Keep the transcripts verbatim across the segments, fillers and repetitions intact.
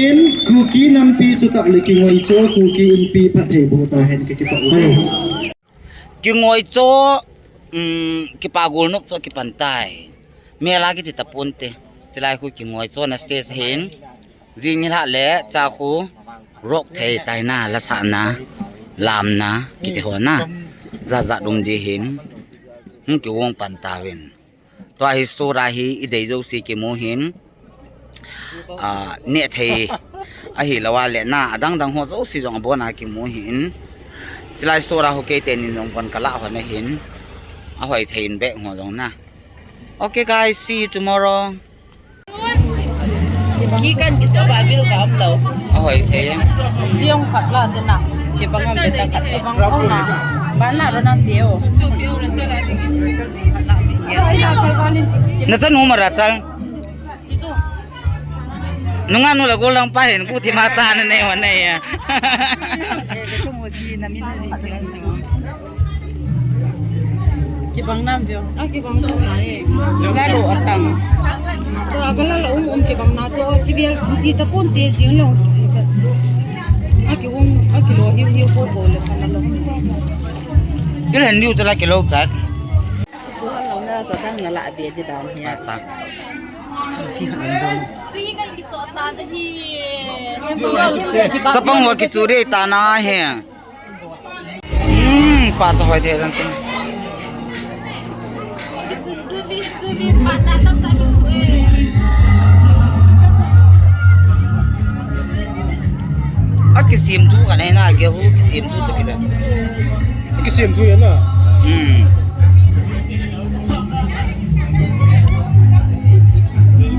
In Kuki nampi chutah le Kingoicho Kuki Inpi phattheiboh tahen kakipah uve. Kingoicho, um, kipa golnop chu kipan tai. Mela kiti taponte. Chulai khu Kingoicho na stage hin. Jing nilhah le cha khu rock thei taina, lasahna, lamna, kiti ho na. Jat jat um ding hin. Hung kivong pan tauvin. Tua hi sura hi idei jouse kimu hin. Ah, neh thei. Ahilou a le na, adang dang ho jouse jong abon a kimu hin. Chulai sura ho kei tenin jong bon kalah hon ahin. Ahoi thei in beh ho jong na. Okay guys, see you tomorrow. Kikan kichoba bil ka umlou. Ahoi thei. Chiong khat la tena. Kibang am beta khat kibang ho na. Ban la ro na teo. Nachanu ma Rachel. Nungah nu le gollhang pa hin Guthima cha na nei ho nei a. Kibang nam veo. Ah, kibang nam nai. Lalo atang. To agala la um um kibang na to kibial buji taponte jing long. Ah, ki um, ah, kilo hiu hiu ko ko le kana lo. Kilo hiu chala kilo chat. Ko lo na to tang na la be di dan hi. Acha. Selfie han do. Chapang ho kichu ding tana hi. Hmm, pa cha hoi thei jeng tin. Akisem thu kana na, gehu kisem thu to kila. Kisem thu ya na. Hmm.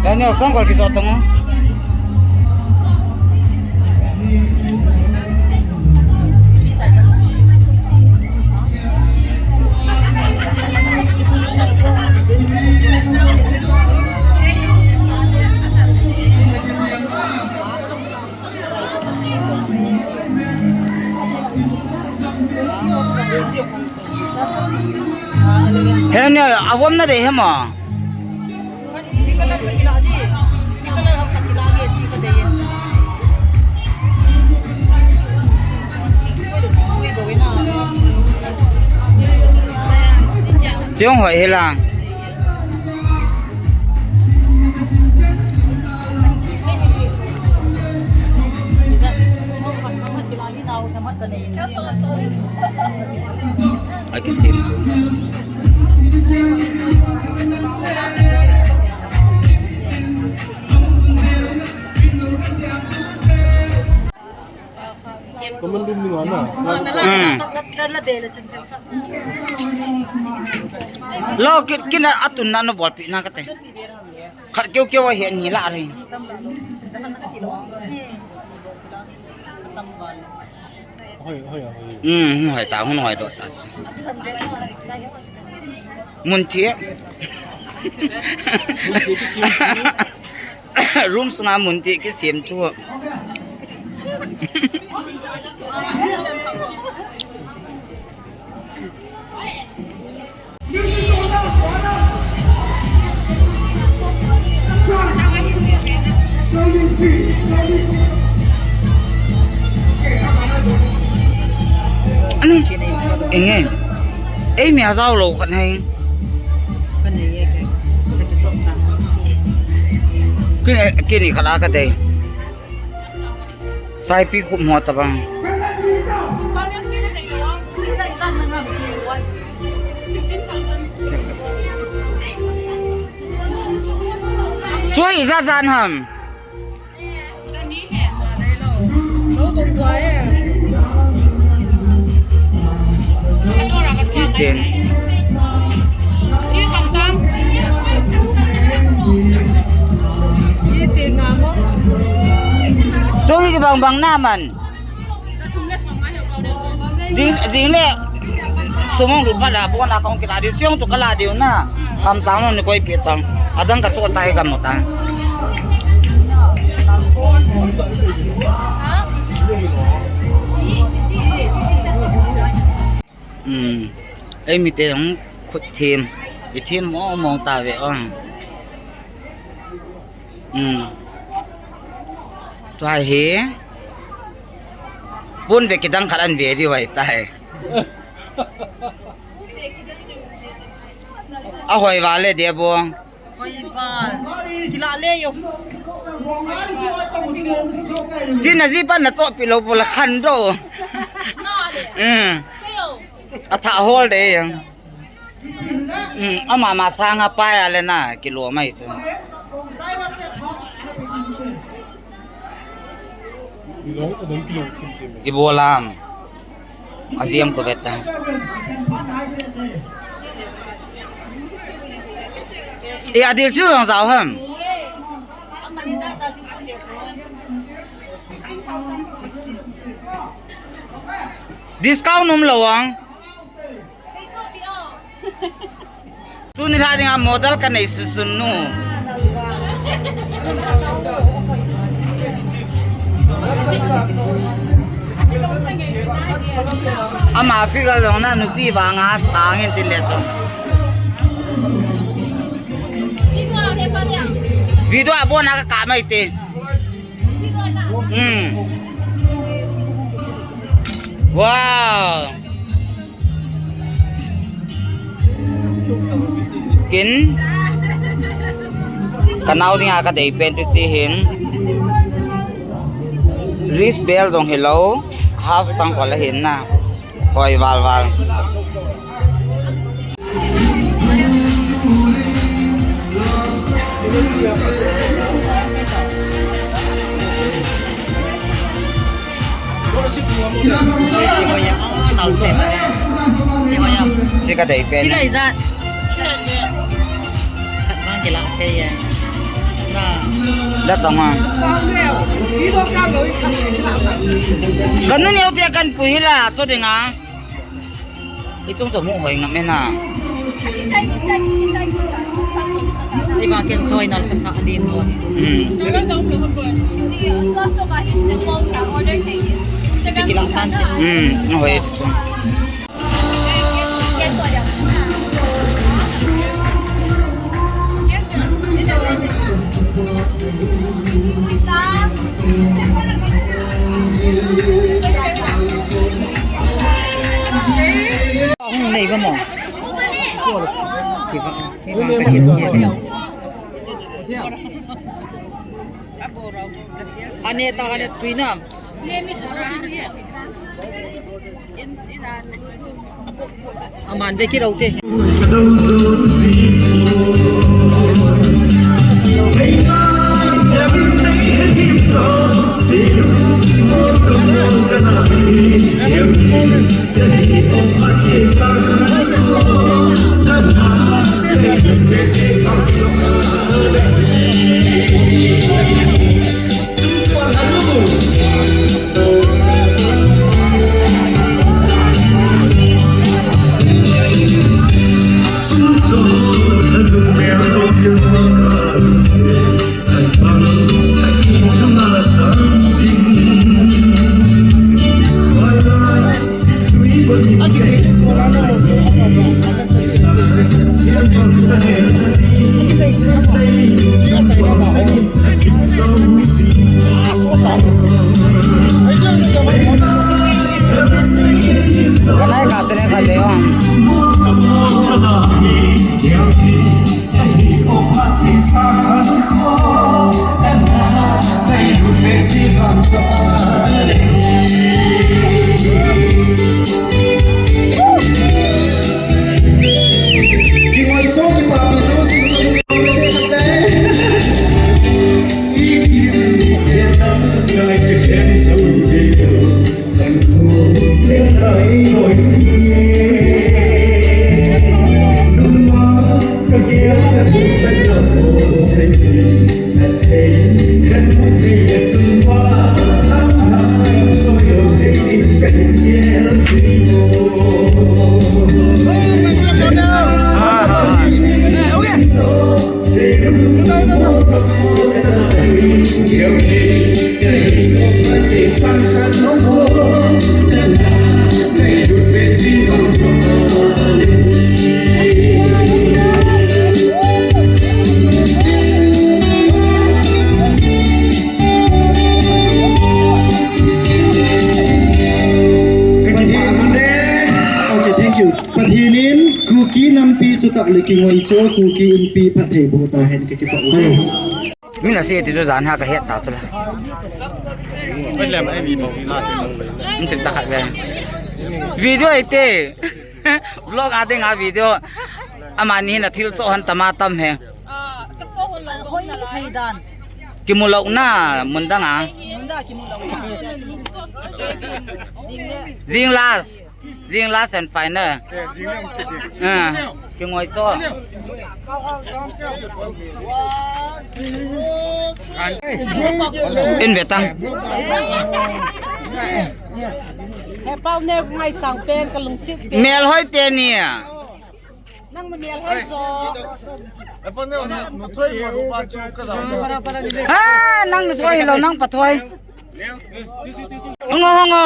Ani sang kol kiso tong. Hene, avom na de hema. Chong hoi hela. Akisem thu. Kaman dum ni ngana. Hmm. Lo, kin, kin a tun na no bolpi na kate. Khat keu keu a hi ni la ri. Hoi, hoi, hoi. Hmm, hoi ta, hun hoi do ta. Mun thi. Mun thi kisem. Room sunga mun thi kisem thu. Anu, enge. Ei mi a jao lo khat hai. Kini, kini khat a ka dei. Saipi khup mo tabang. Chua ija jan ham. Iten. Chung hi bang bang na man. Jing, jing le. Sumong lut phat la, pon a kong kila diu, chiong tu kala diu na. Kam tang no ni koi pe tang. Adang ka tu tai kam no tang. Hmm. Ei mi te hong khut them. I them mo mo ta ve ong. Hmm. Tua hi. Pon ve kidang khat an ve diu ahi tai. Ahoi val le dia bo. Hoi val. Kila le yo. Chin na ji pan na chopi lou bo la khan do. Hmm. Atha hol de yang. Hmm, ama ma sanga pai a le na kilo mai chu. Ibolam. Aziam ko beta. E adil chu ang zau ham. Discount um lo ang. Tuni lha dinga model ka nei susun nu. Ama figure jong na nupi vanga sangin tin le chun. Video a bon a ka ka mai te. Hmm. Wow. Kin. Ka nau dinga ka dei pen tu chi hin. Wrist bel jong hi lo. Half sang ko la hin na. Hoi val val. Si ka dei pen. Sila izat. Khat bang kila thei ya. Na. Da tong ha. Ka nu neo pia kan pui la, cho dinga. I chung to mu hoi ngam e na. I ba ken choi nal ka sa ni mo. Hmm. Kilang tan. Hmm, hoi chung. Hung nei ba mo? Ki ba, ki ba ka kin ni. Ane ta ane tuina. Aman ve kit u te. Kuki nampi chutah le Kingoichaw Kuki Inpi phattheiboh tahen, kakipah uve. Min ase ti chu jan ha kahet ta chu la. Min tir ta khat ve. Video ite. Vlog a dinga video. Amani hin athil cho han tama tam he. Kimu lou na mun dang a. Jing last. Jing last and final. Ah, Kingoichaw. In ve tang. He pau ne ngaisang pen ka lungsit pen. Melhoi teni. Nang na melhoi jo. Ah, nang na thoi lo, nang pa thoi. Hung o, hung o.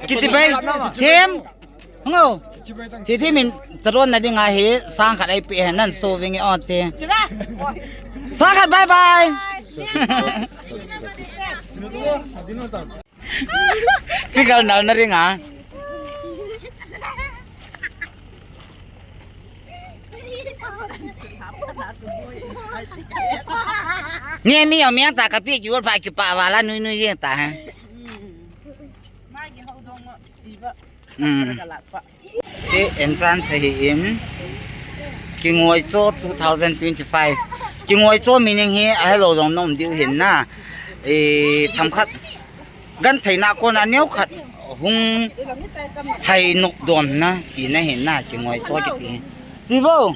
Kichibai. Them. Hung o. Thi thi min charon na dinga hi sang khat ai pe nan so vingi o che. Sang khat bye bye. Figure nal na ring a. Ni mi o mi ang ta ka pi ki wal pha ki pa wa la nui nui yen ta ha. Hmm. Ke entrance hi in Kingoichaw two thousand twenty-five. Kingoichaw meaning hi a hello dong nom diu hin na. E tham khat. Gan theina kona neo khat hung hai nok dom na ti na hin na Kingoichaw kiti. Ti bo.